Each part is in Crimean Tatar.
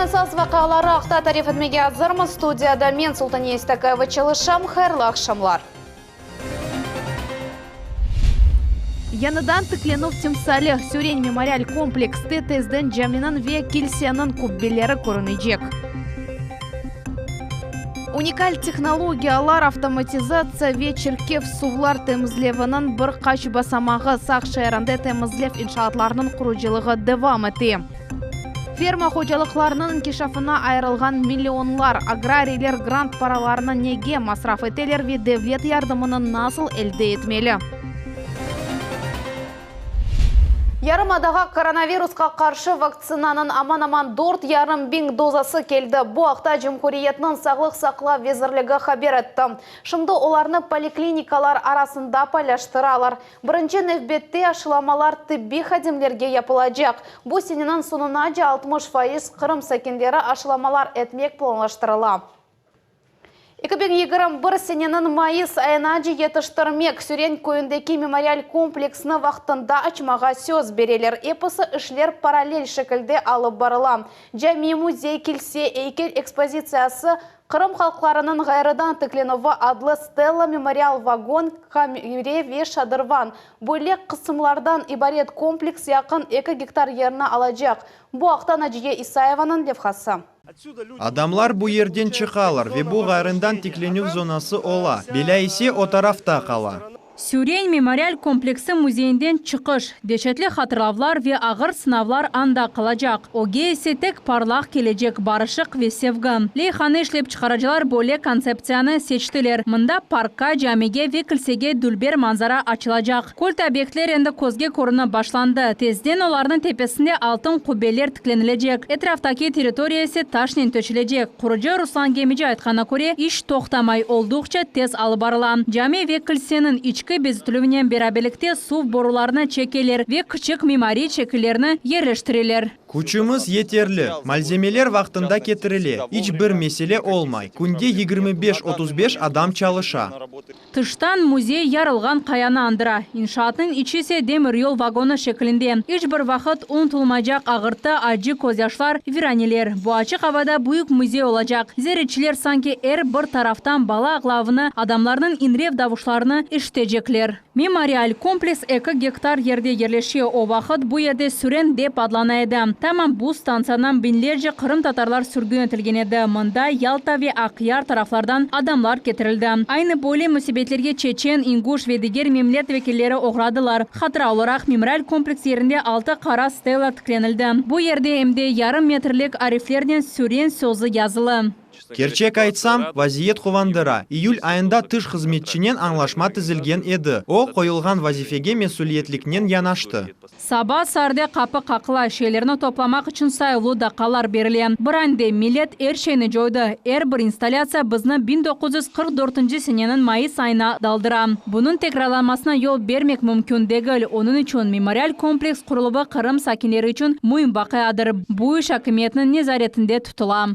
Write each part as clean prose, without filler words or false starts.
Künniñ esas vaqiaları aqta tarif etmege azırmız. Studiyada men, Sultaniye İstakayeva, çalışam. Hayırlı aqşamlar. Yañıdan tiklenüv timsali, Süren memorial komplekste tezden caminiñ ve kilseniñ kubbeleri körünecek. Unikal tehnologiyalar, avtomatizatsiya ve çirkef suvlar temizleviniñ bir qaç basamağı, Saq şeerinde temizlev inşaatlarınıñ qurucılığı devam ete. Ferma hocalıqlarınıñ inkişafına ayırılğan millionlar, agrariyler grant paralarını nege masraf eteler ve devlet yardımını nasıl elde etmeli? Yarımadağa koronavirusqa qarşı vaktsinanıñ aman-aman dört yarım biñ dozası keldi. Bu aqta cumhuriyetniñ Sağlıq saqlav vezirligi haber etti. Şimdi olarnı poliklinikalar arasında paylaştıralar. Birinci nevbette aşılamalar tibbiy hadimlerge yapılacaq. Bu seneniñ soñunace 60% Qırım sakinleri aşılamalar etmek planlaştırıla. 2021 seneniñ mayıs ayınace yetiştirmek, Süren köyündeki memorial kompleksni vaqtında açmağa söz bereler. Episi işler parallel şekilde alıp barıla. Cami, müzey, kilse, eykel ekspozitsiyası, Qırım halqlarınıñ ğayrıdan tiklenüvi adlı stella, memorial vagon, kamere ve şadırvan. Böyle qısımlardan ibaret kompleks yaqın eki gektar yerni alacaq. Bu aqta Naciye İsayevanıñ levhası. Adamlar bu yerden çıqalar ve bu ğayrından tiklenüv zonası ola, belâ ise o tarafta qala. Süreyn memorial kompleksi müzeyinden çıqış, deşetli hatırlavlar ve ağır sınavlar anda qalacaq, ögge ise tek parlaq kelecek, barışıq ve sevgi. Leyhanı işlep çıqarıcılar böyle kontseptsiyanı seçtiler, mında parkka, camige ve kilsege dülber manzara açılacaq. Kult obyektler endi közge körünip başlandı, tezden olarnıñ tepesinde altın qubbeler tiklenilecek, etraftaki territoriya ise taşnen töşelecek. Qurucı Ruslan Gemici aytqanına köre, iş toqtamay, olduqça tez alıp barıla. Cami ve kilseniñ içki bezetilüvinen beraberlikte suv borularını çekeler ve kiçik mimariy şekillerni yerleştireler. Küçümiz yeterli, malzemeler vaqtında ketirile, iç bir mesele olmay, künde 25-35 adam çalışa. Tıştan müzey yarılğan qayanı añdıra, inşaatnıñ içi ise demiryol vagonı şeklinde. İç bir vaqıt unutılmaycaq ağırtı, acı közyaşlar, viraneler. Bu açıq avada büyük müzey olacaq. Ziyaretçiler sanki er bir taraftan bala ağlavını, adamlarnıñ iñrev davuşlarını işitecekler. Memorial kompleks eki gektar yerde yerleşe, o vaqıt bu yerde Süren dep adlana edi. Tamam bu stantsiyadan biñlerce qırımtatarlar sürgün etilgen edi, mında Yalta ve Aqyar taraflardan adamlar ketirildi. Aynı böyle müsibetlerge çeçen, inguş ve diger memlet vekilleri oğradılar. Hatıra olaraq memorial kompleks yerinde altı qara stela tiklenildi. Bu yerde em de yarım metrlik ariflernen Süren sözü yazılı. Kerçek aytsam, vaziyet quvandıra. İyül ayında tış hızmetçinen añlaşma tizilgen edi. O, qoyulğan vazifege mesüliyetliknen yanaştı. Saba saarde qapı qaqıla, şeylerni toplamaq içün sayılı daqqalar berile. Bir ande millet er şeyni coydı, er bir installâtsiya bizni 1944 seneniñ mayıs ayına daldıra. Bunıñ tekrarlanmasına yol bermek mümkün degil, onıñ içün memorial kompleks quruluvı Qırım sakinleri içün müim vaqiadır. Bu iş akimiyetniñ nezaretinde tutula.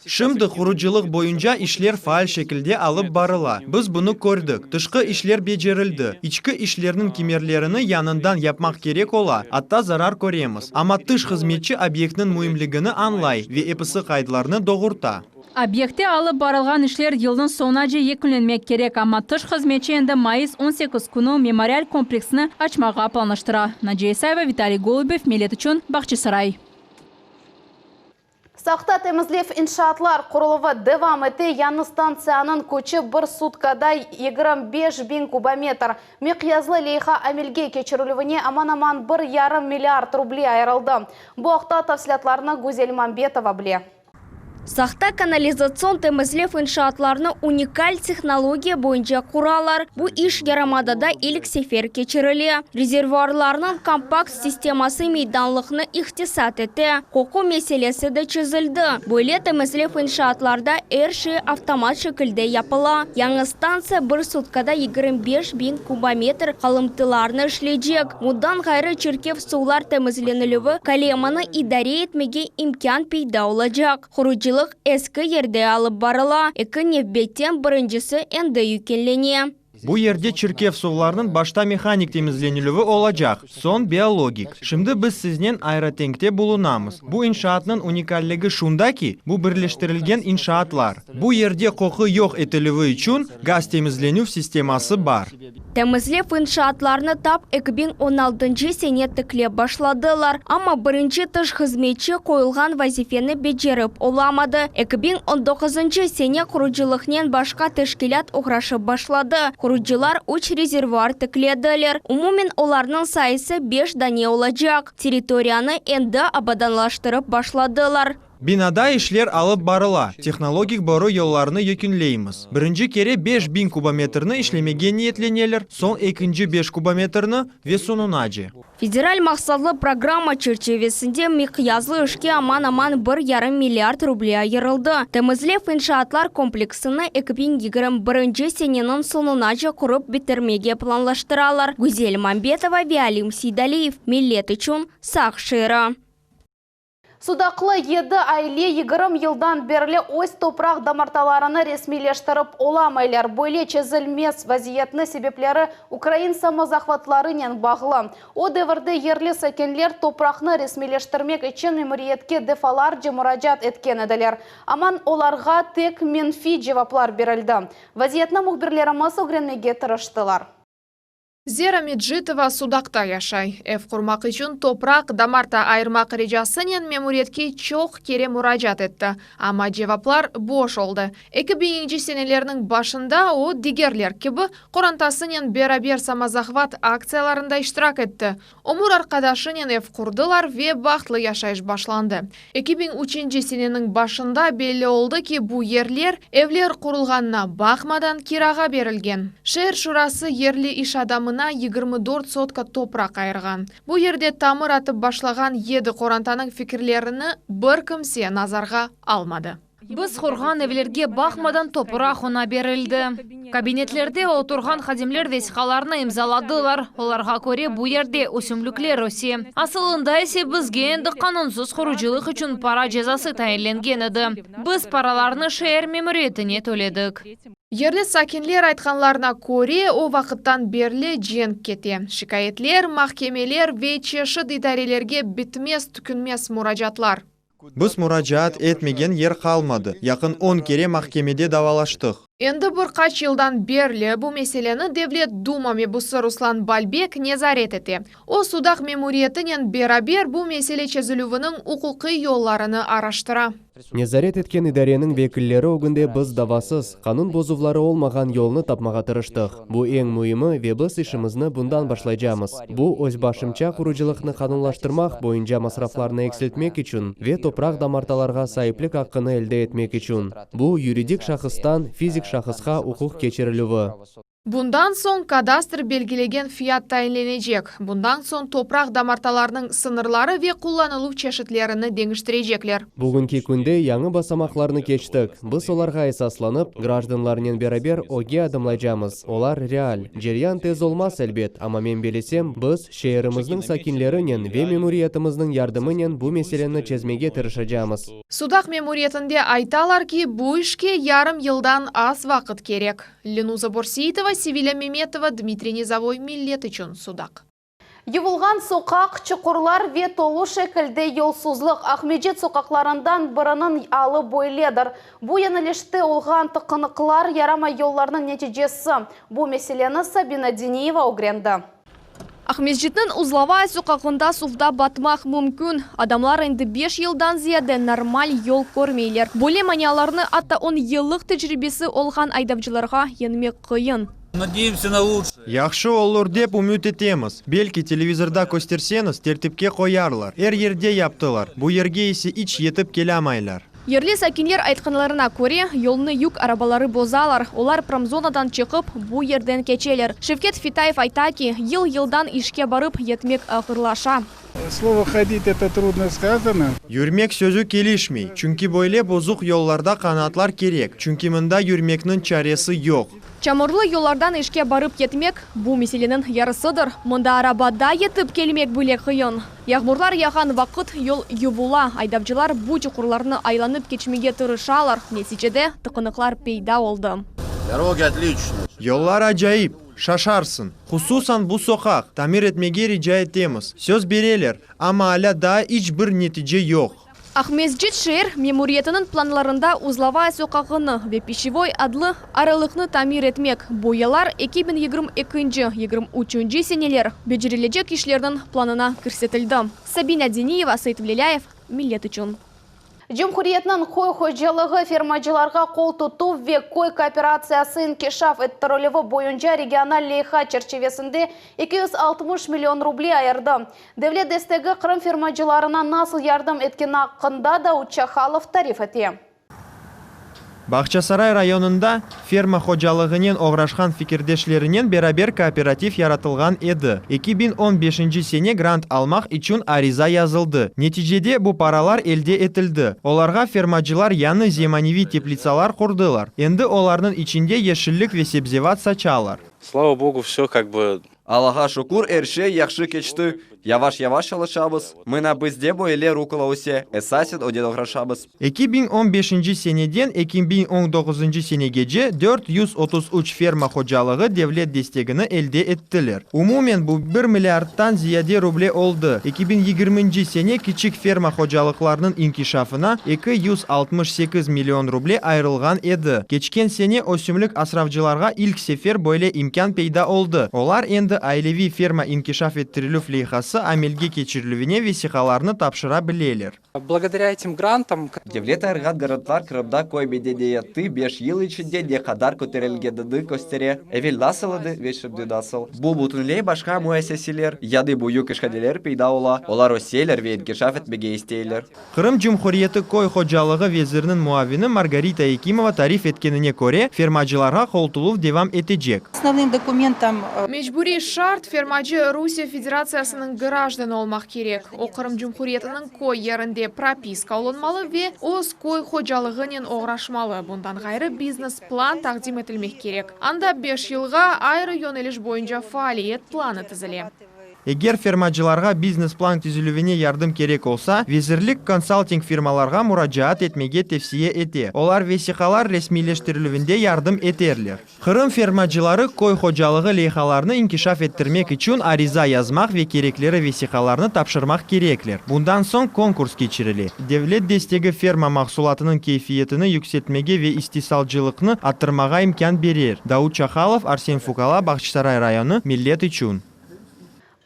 Şimdi qurucılıq boyunca işler faal şekilde alıp barıla. Biz bunı kördik. Tışqı işler becerildi. İçki işlerniñ kimerlerini yañından yapmaq kerek ola, atta zarar köremiz. Amma tış hızmetçi obyektniñ müimligini añlay ve episi qaydlarnı doğurta. Obyektte alıp barılğan işler yılnıñ soñunace yekünlenmek kerek, amma tış hızmetçi endi mayıs 18 künü memorial kompleksini açmağa planlaştıra. Naciye İsayeva, Vitaliy Golubev, Millet içün, Bağçasaray. Saqta temizlev inşaatlar quruluvı devam ete, yañı stantsiyanıñ küçü bir sutkada 25 biñ kubometr. Miqyaslı leyha amelge keçirilüvine aman-aman bir yarım milliard ruble ayırıldı. Bu aqta tafsilâtlarnı Güzel Mambetova bile. Saqta kanalizatsion temizlev inşaatlarını unikal tehnologiya boyunca quralar. Bu iş yarımadada ilk sefer keçirile. Rezervuarlarnıñ kompakt sisteması meydanlıqnı iqtisat ete. Qoqu meselesi de çezildi. Böyle temizlev inşaatlarda er şey avtomat şekilde yapıla. Yañı stantsiya bir sutkada 25 biñ kubometr qalımtılarnı işleycek. Bundan ğayrı çirkef suvlar temizlenilüvi kölemini idare etmege imkân peyda olacaq. Qurucılıq eski yerde alıp barıla, eki nevbetten birincisi endi yükünlene. Bu yerde çirkef suvlarnıñ başta mehanik temizlenilüvi olacaq, soñ biologik. Şimdi biz siznen aerotenkte bulunamız. Bu inşaatnıñ unikalligi şunda ki, bu birleştirilgen inşaatlar. Bu yerde qoqu yoq etilüvi içün gaz temizlenüv sisteması bar. Temizlev inşaatlarını tap 2016-ncı sene tiklep başladılar, amma birinci tış hızmetçi qoyulğan vazifeni becerip olamadı. 2019-ncı sene qurucılıqnen başqa teşkilât oğraşıp başladı. Qurucılar üç rezervuar tiklediler, umumen olarnıñ sayısı beş dane olacaq. Territoriyanı endi abadanlaştırıp başladılar. Binada işler alıp barıla, tehnologik boru yollarını yekünleymiz. Birinci kere 5000 kubometrni işlemege niyetleneler, soñ ekinci beş kubometrni ve soñunace. Federal maqsatlı programma çerçivesinde miqyaslı işke aman-aman bir yarım milliard ruble ayırıldı. Temizlev inşaatlar kompleksini 2021 seneniñ soñunace qurıp bitirmege planlaştıralar. Güzel Mambetova ve Alim Seydaliyev, Millet içün, Saq şeeri. Sudaqlı yedi aile 20 yıldan berli öz topraq damartalarını resmiyleştirip olamaylar. Böyle çezilmez vaziyetniñ sebepleri ukrain samozahvatlarınen bağlı. O devirde yerli sakinler topraqnı resmiyleştirmek içün memuriyetke defalarca muracaat etken ediler. Amma olarğa tek menfiy cevaplar berildi. Vaziyetni mühbirlerimiz ögrenmege tırıştılar. Zera Mecitova Sudaqta yaşay. Ev qurmaq içün topraq damarta ayırmaq ricasınen memuriyetke çoq kere muracaat etti. Amma cevaplar boş oldı. 2000-nci senelerniñ başında o, digerler kibi, qorantasınen beraber samozahvat aktsiyalarında iştirak etti. Ömür arqadaşınen ev qurdılar ve bahtlı yaşayış başlandı. 2003-nci seneniñ başında belli oldı ki, bu yerler, evler qurulğanına baqmadan, kirağa berilgen. Şeer şurası yerli iş adamına 24 sotka topraq ayırğan. Bu yerde tamır atıp başlağan yedi qorantanıñ fikirlerini bir kimse nazarğa almadı. Biz qurğan evlerge baqmadan topraq oña berildi. Kabinetlerde oturğan hadimler vesiqalarnı imzaladılar, olarğa köre bu yerde ösümlikler öse. Asılında ise bizge endi qanunsız qurucılıq içün para cezası tayinlengen edi. Biz paralarnı şeer memuriyetine töledik. Yerli sakinler aytqanlarına köre, o vaqıttan berli cenk kete. Şikâyetler, mahkemeler ve çeşit idarelerge bitmez-tükünmez muracaatlar. Biz muracaat etmegen yer qalmadı. Yaqın 10 kere mahkemede davalaştıq. Endi bir qaç yıldan berli bu meseleni Devlet Duma mebusı Ruslan Balbek nezaret ete. O, Sudaq memuriyetinen beraber bu mesele çezilüviniñ uquqiy yollarını araştıra. Nezaret etken idareniñ vekilleri ögünde biz davasız, qanun bozuvları olmağan yolnı tapmağa tırıştıq. Bu eñ müimi ve biz işimizni bundan başlaycamız. Bu, özbaşımça qurucılıqnı qanunlaştırmaq boyunca masraflarnı eksiltmek içün ve topraq damartalarğa saiplik aqqını elde etmek içün. Bu, yuridik şahıstan fizik şahısqa uquq keçirilüvi. Bundan soñ kadastr belgilegen fiyat tayinlenecek. Bundan soñ topraq damartalarınıñ sıñırları ve qullanıluv çeşitlerini deñiştirecekler. Bugünki künde yañı basamaqlarnı keçtik. Biz olarğa esaslanıp, grajdanlarnen beraber ögge adımlaycamız. Olar real. Ceryan tez olmaz, elbet, amma men bilesem, biz, şeerimizniñ sakinlerinen ve memuriyetimizniñ yardımınen bu meseleni çezmege tırışacamız. Sudaq memuriyetinde aytalar ki, bu işke yarım yıldan az vaqıt kerek. Lenuza Borseitova, Sevilâ Memetova, Dmitriy Nizovoy, Millet içün, Sudaq. Yuvulğan soqaq, çuqurlar ve tolu şekilde yolsuzlıq Aqmescit soqaqlarından biriniñ alı böyledir. Bu yönelişte olğan tıqınıqlar yaramay yollarnıñ neticesi. Bu meseleni Sabina Diniyeva ögrendi. Aqmescitniñ Uzlovaya soqağında suvda batmaq mümkün. Adamlar endi 5 yıldan ziyade normal yol körmeyler. Böyle manialarnı atta 10 yıllıq tecribesi olğan aydavcılarğa yeñmek qıyın. Надеемся на лучшее. Yahşı olur dep ümüt etemiz. Belki televizorda kösterseñiz, tertipke qoyarlar. Er yerde yaptılar, bu yerge ise iç yetip kelamaylar. Yerli sakinler aytqanlarına köre, yolnı yük arabaları bozalar. Olar promzonadan çıqıp, bu yerden keçeler. Şevket Fitayev ayta ki, yıl-yıldan işke barıp yetmek ağırlaşa. Слово «ходить» это трудно сказано. Yürmek sözü kelişmey, çünki böyle bozuq yollarda qanatlar kerek, çünki mında yürmekniñ çaresi yoq. Çamurlı yollardan işke barıp yetmek bu meseleniñ yarısıdır. Mında arabada yetip kelmek bile qıyın. Yağmurlar yağğan vaqıt yol yuvula. Aydavcılar bu çuqurlarnı aylanıp keçmege tırışalar. Neticede tıqınıqlar peyda oldı. Дороги отличные. Yollar acayip, şaşarsıñ. Hususan bu soqaq, tamir etmege rica etemiz. Söz bereler, amma alâ daa iç bir netice yoq. Aqmescit şeer memuriyetiniñ planlarında Uzlovaya soqağını ve Pişevoy adlı aralıqnı tamir etmek, boyalar 2022, 23 seneler becerilecek işlerniñ planına kirsetildi. Sabina Deniyeva, Seit Velilâyev, Millet içün. Cumhuriyetniñ köy hocalığı fermacılarğa qol tutuv ve köy kooperatsiyası inkişaf ettirilüvi boyunca regional leyha çerçivesinde 260 million ruble ayırdı. Devlet destegi Qırım fermacılarına nasıl yardım etkeni aqqında Daud Çahalov tarif ete. Bağçasaray rayonında ferma hocalığınen oğraşqan fikirdeşlerinen beraber kooperativ yaratılğan edi. 2015 sene grant almaq içün ariza yazıldı. Neticede bu paralar elde etildi. Olarğa fermacılar yañı zemaneviy teplitsalar qurdılar. Endi olarnıñ içinde yeşillik ve sebzevat saçalar. Slava Bogu, vse kak bı. Allağa şükür, er şey yahşı keçti. Yavaş-yavaş çalışamız. Mına bizde böyle rukola öse, esasen onen oğraşamız. 2015 seneden 2019 senegece 433 ferma hocalığı devlet destegini elde ettiler. Umumen bu bir milliardtan ziyade ruble oldı. 2020 sene kiçik ferma hocalıqlarınıñ inkişafına 268 million ruble ayırılğan edi. Keçken sene ösümlik asravcılarğa ilk sefer böyle imkân peyda oldı. Olar endi Aileviy ferma inkişaf ettirilüv leyhası amelge keçirilüvine vesiqalarnı tapşıra bileler. Благодаря этим грантам. Devlet ayırğan grantlar Qırımda köy medeniyeti beş yıl içinde ne qadar köterilgenini köstere. Evel nasıl edi ve şimdi nasıl. Bu bütünley başqa müesseseler, yañı büyük işhaneler peyda ola, olar öseler ve inkişaf etmege isteyler. Qırım Cumhuriyeti köy hocalığı veziriniñ muavini Margarita Ekimova tarif etkenine köre, fermacılarğa qoltuluv devam etecek. Основным документом. Mecburiy şart, fermacı Rusiye Federatsiyasınıñ grajdanı olmaq kerek, o Qırım Cumhuriyetiniñ köy yerinde propiska olunmalı ve öz köy hocalığınen oğraşmalı. Bundan ğayrı, biznes-plan taqdim etilmek kerek, anda beş yılğa ayrı yöneliş boyunca faaliyet planı tizile. Eger fermacılarğa biznes-plan tizilüvine yardım kerek olsa, vezirlik konsalting firmalarğa muracaat etmege tevsiye ete, olar vesiqalar resmiyleştirilüvinde yardım eterler. Qırım fermacıları köy hocalığı leyhalarını inkişaf ettirmek içün ariza yazmaq ve kerekleri vesiqalarnı tapşırmaq kerekler. Bundan soñ konkurs keçirile. Devlet destegi ferma mahsulatınıñ keyfiyetini yükseltmege ve istisalcılıqnı arttırmağa imkân berer. Daud Çahalov, Arsen Fukala, Bağçasaray rayonı, Millet içün.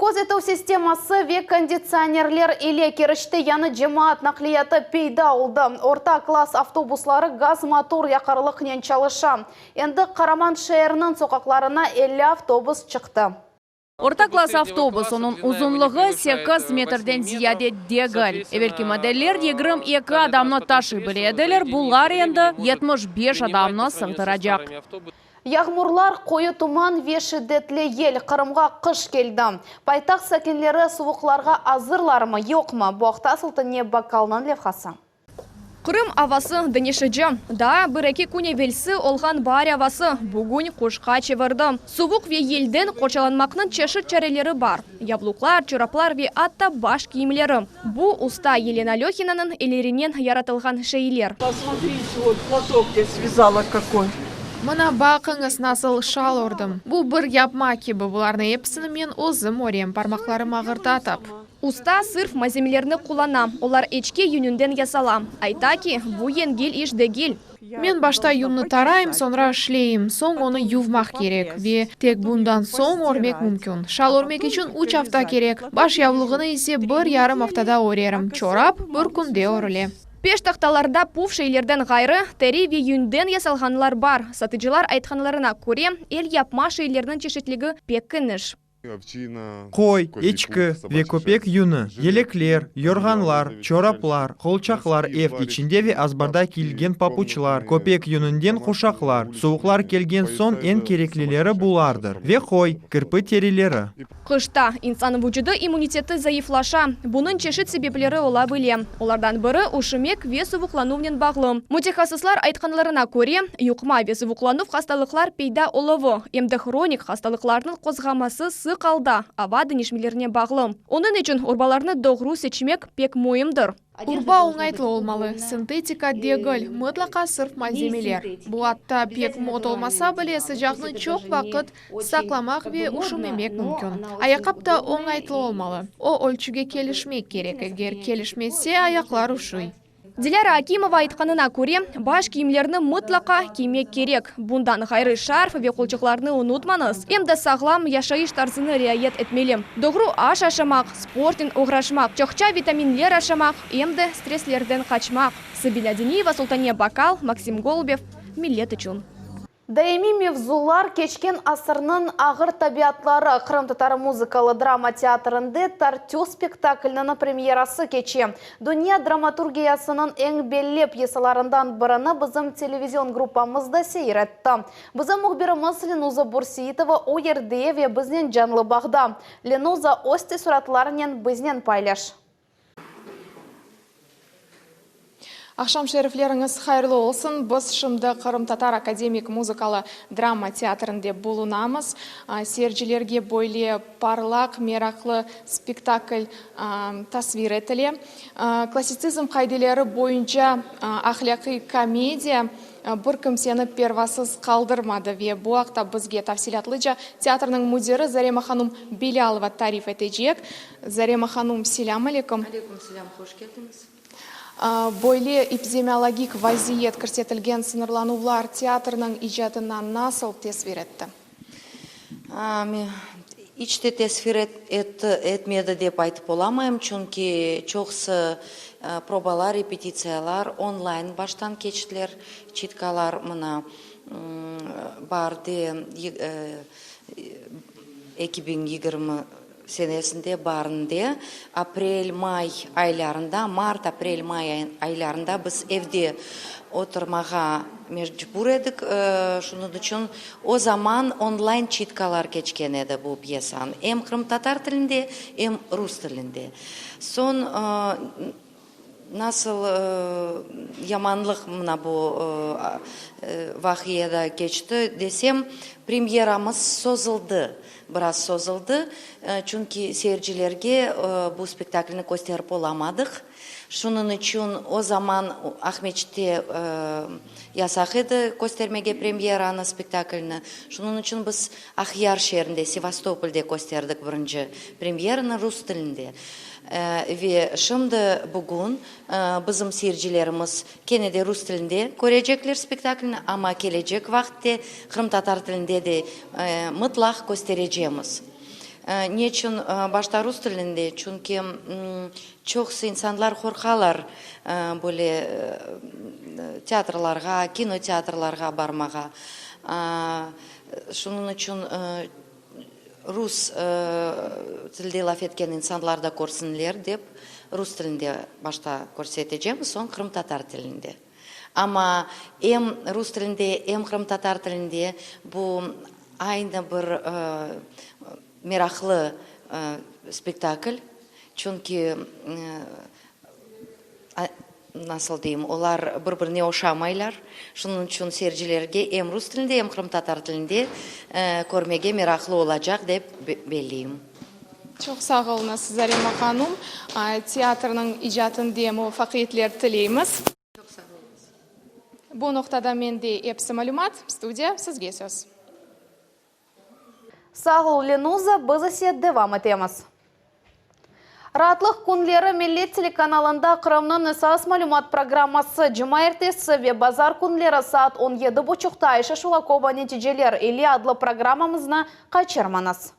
Közetüv sisteması ve konditsionerler ile Keriçte yañı cemaat naqliyatı peyda oldı. Orta klass avtobusları gaz motor yaqarlıqnen çalışa. Endi qaraman şeerniñ soqaqlarına 50 avtobus çıqtı. Orta klass avtobus, onıñ uzunlığı sekiz metrden ziyade degil. Evelki modeller 22 adamnı taşıy bile ediler, bular endi 75 adamnı sığdıracaq. Yağmurlar, qoyu tuman ve şiddetli yel, Qırımğa qış keldi. Paytaht sakinleri suvuqlarğa azırlarmı, yoqmı? Bu aqta Sultaniye Bakkalnıñ levhası. Qırım avası deñişici. Daa bir-eki kün evelsi olğan baar avası bugün qışqa çevirdi. Suvuq ve yelden qorçalanmaqnıñ çeşit çareleri bar, yavluqlar, çoraplar ve atta baş kiyimleri. Bu, usta Yelena Löhinanıñ ellerinen yaratılğan şeyler. Posmotrite, vot platok ya svязала kakoy. Mına baqıñız, nasıl şal ördim. Bu bir yapma kibi, bularnı episini men özüm örem, parmaqlarım ağırta tap. Usta sırf malzemelerni qullana, olar eçki yününden yasala. Ayta ki, bu yengil iş degil. Men başta yünni tarayım, soñra işleyim, soñ onı yuvmaq kerek ve tek bundan soñ örmek mümkün. Şal örmek içün üç afta kerek, baş yavluğını ise bir yarım aftada örerim, çorap bir künde örüle. Peştahtalarda puf şeylerden ğayrı, teri ve yünden yasalğanlar bar. Satıcılar aytqanlarına köre, el yapma şeylerniñ çeşitligi pek keniş. Qoy, eçki ve köpek yünü, yelekler, yorğanlar, çoraplar, qolçaqlar, ev içinde ve azbarda kiyilgen papuçlar, köpek yününden quşaqlar, suvuqlar kelgen soñ eñ kereklileri bulardır, ve qoy, kirpi terileri. Qışta insan vucudı immuniteti zayıflaşa. Bunıñ çeşit sebepleri ola bile. Olardan biri üşümek ve suvuqlanuvnen bağlı. Mütehassıslar aytqanlarına köre, yuqma ve suvuqlanuv hastalıqlar peyda oluvı, em de hronik hastalıqlarnıñ qozğaması sıq alda ava deñişmelerine bağlı. Onıñ içün urbalarnı doğru seçmek pek müimdir. Urba oñaytlı olmalı, sintetika degil, mıtlaqa sırf malzemeler. Bu atta pek mot olmasa bile, sıcaqnı çoq vaqıt saqlamaq ve üşümemek mümkün. Ayaqqap da oñaytlı olmalı. O, ölçüge kelişmek kerek, eger kelişmese, ayaqlar üşüy. Dilâra Akimova aytqanına köre, baş kiyimlerni mıtlaqa kiymek kerek. Bundan ğayrı şarf ve qolçıqlarnı unutmañız, em de sağlam yaşayış tarzını riayet etmeli. Doğru aş aşamaq, sportnen oğraşmaq, çoqça vitaminler aşamaq, em de stresslerden qaçmaq. Sabina Deniyeva, Sultaniye Bakal, Maksim Golubev, Millet içün. Daimiy mevzular, keçken asırnıñ ağır tabiatları, Qırımtatar muzıkalı drama teatrinde Tartüf spektakliniñ premyerası keçe. Dünya dramaturgiyasınıñ eñ belli pyesalarından birini bizim televizion gruppamız da seyir etti. Bizim mühbirimiz Lenuza Bürseitova o yerde ve biznen canlı bağda. Lenuza, öz teessuratlarınen biznen paylaş. Aqşam şerifleriñiz hayırlı olsun! Biz şimdi Qırımtatar akademik muzıkalı drama teatrinde bulunamız. Seyircilerge böyle parlaq, meraqlı spektakl tasvir etile. Klassitsizm qaideleri boyunca ahlâqiy komediya bir kimseni pervasız qaldırmadı ve bu aqta bizge tafsilâtlıca teatrniñ müdiri Zarema hanum Bilâlova tarif etecek. Zarema hanum, selâm aleyküm. Aleyküm selâm, hoş keldiñiz. Böyle epidemiologik vaziyet kirsetilgen sıñırlanuvlar teatrniñ icadına nasıl tesvir etti? İç te tesvir etti, etmedi dep aytıp olamayım, çünki çoqusı probalar, repetitsiyalar onlayn baştan keçtiler, çitkalar mına baarde 2020 senesinde baarinde, aprel, may aylarında, mart, aprel, may aylarında biz evde oturmağa mecbur edik. Şunıñ içün o zaman onlayn çitkalar keçken edi bu pyesanıñ, em qırımtatar tilinde, em rus tilinde. Soñ Nasıl yamanlıq mına bu vaqia keçti desem, premyeramız sozuldı, biraz sozuldı, çünki seyircilerge bu spektaklni kösterip olamadıq. Şunıñ içün o zaman Aqmescitte yasaq edi köstermege premyeranı, spektaklni. Şunıñ içün biz Aqyar şeerinde, Sevastopolde kösterdik birinci premyeranı rus tilinde. Ve şimdi, bugün, bizim seyircilerimiz kene de rus tilinde körecekler spektaklni, amma kelecek vaqıtte qırımtatar tilinde de mıtlaq kösterecemiz. Neçün başta rus tilinde? Çünki çoqusı insanlar qorqalar böyle teatrlarğa, kinoteatrlarğa barmağa. Şunıñ içün rus tilde laf etken insanlar da körsinler dep, rus tilinde başta körsetecemiz, soñ qırımtatar tilinde. Amma em rus tilinde, em qırımtatar tilinde bu aynı bir meraqlı spektakl, çünki Nasıl deyim, olar bir-birine oşamaylar. Şunıñ içün seyircilerge em rus tilinde, em qırımtatar tilinde körmege meraqlı olacaq, dep belleyim. Çoq sağ oluñız, Zarema hanum. Teatrniñ icatında muvafaqiyetler tileymiz. Çoq sağ oluñız. Bu noqtada mende episi malümat. Studiya, sizge söz. Sağ ol, Lenuza, biz ise devam etemiz. Raatlıq künleri Millet telekanalında Qırımnıñ esas malümat programması cumaertesi ve bazar künleri saat on yedi buçuqta Ayşe Şulakova Neticeler ile adlı programmamıznı qaçırmañız.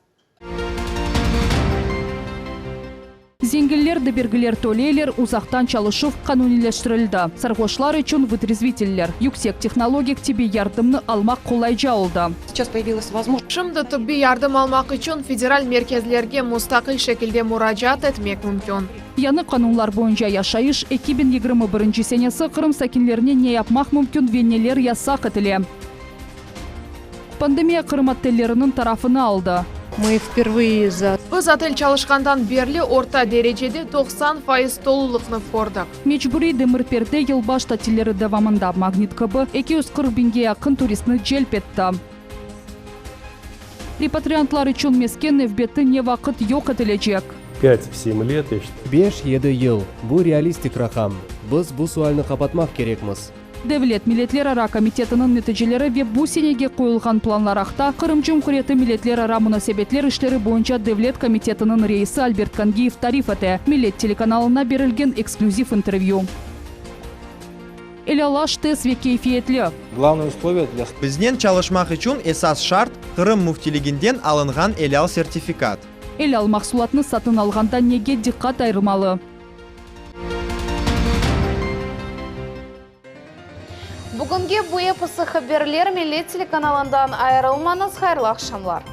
Zenginler de bergiler töleyler, uzaqtan çalışuv qanuniyleştirildi, sarğoşlar içün vıtrezviteller, yüksek tehnologik tibbiy yardımnı almaq qolayca oldı. Şimdi tıbbiy yardım almaq içün federal merkezlerge mustaqil şekilde muracaat etmek mümkün. Yañı qanunlar boyunca yaşayış, 2021 senesi Qırım sakinlerine ne yapmaq mümkün ve neler yasaq etile. Pandemiya Qırım otelleriniñ tarafını aldı. Мы впервые за. Biz otel çalışqandan berli orta derecede 90% tolulıqnı kördik. Mecburiy demir perde yılbaş tatilleri devamında Magnit kibi 240 biñge yaqın turistni celp etti. Repatriantlar içün mesken nevbeti ne vaqıt yoq etilecek? Пять-семь let, я считаю. Beş, yedi yıl, bu realistik raqam. Biz bu sualni qapatmaq kerekmiz. Devlet milletlerara komitetiniñ neticeleri ve bu senege qoyulğan planlar aqta Qırım Cumhuriyeti milletlerara munasebetler işleri boyunca devlet komitetiniñ reisi Albert Kangiyev tarif ete, Millet telekanalına berilgen eksklüziv intervyü. Elâlaş tez ve keyfiyetli. Главное условие для. Biznen çalışmaq içün esas şart, Qırım Müftiliginden alınğan elâl sertifikat. Elâl mahsulatnı satın alğanda nege diqqat ayırmalı? Bugünge bu episi haberler, Millet telekanalından ayırılmañız, hayırlı aqşamlar.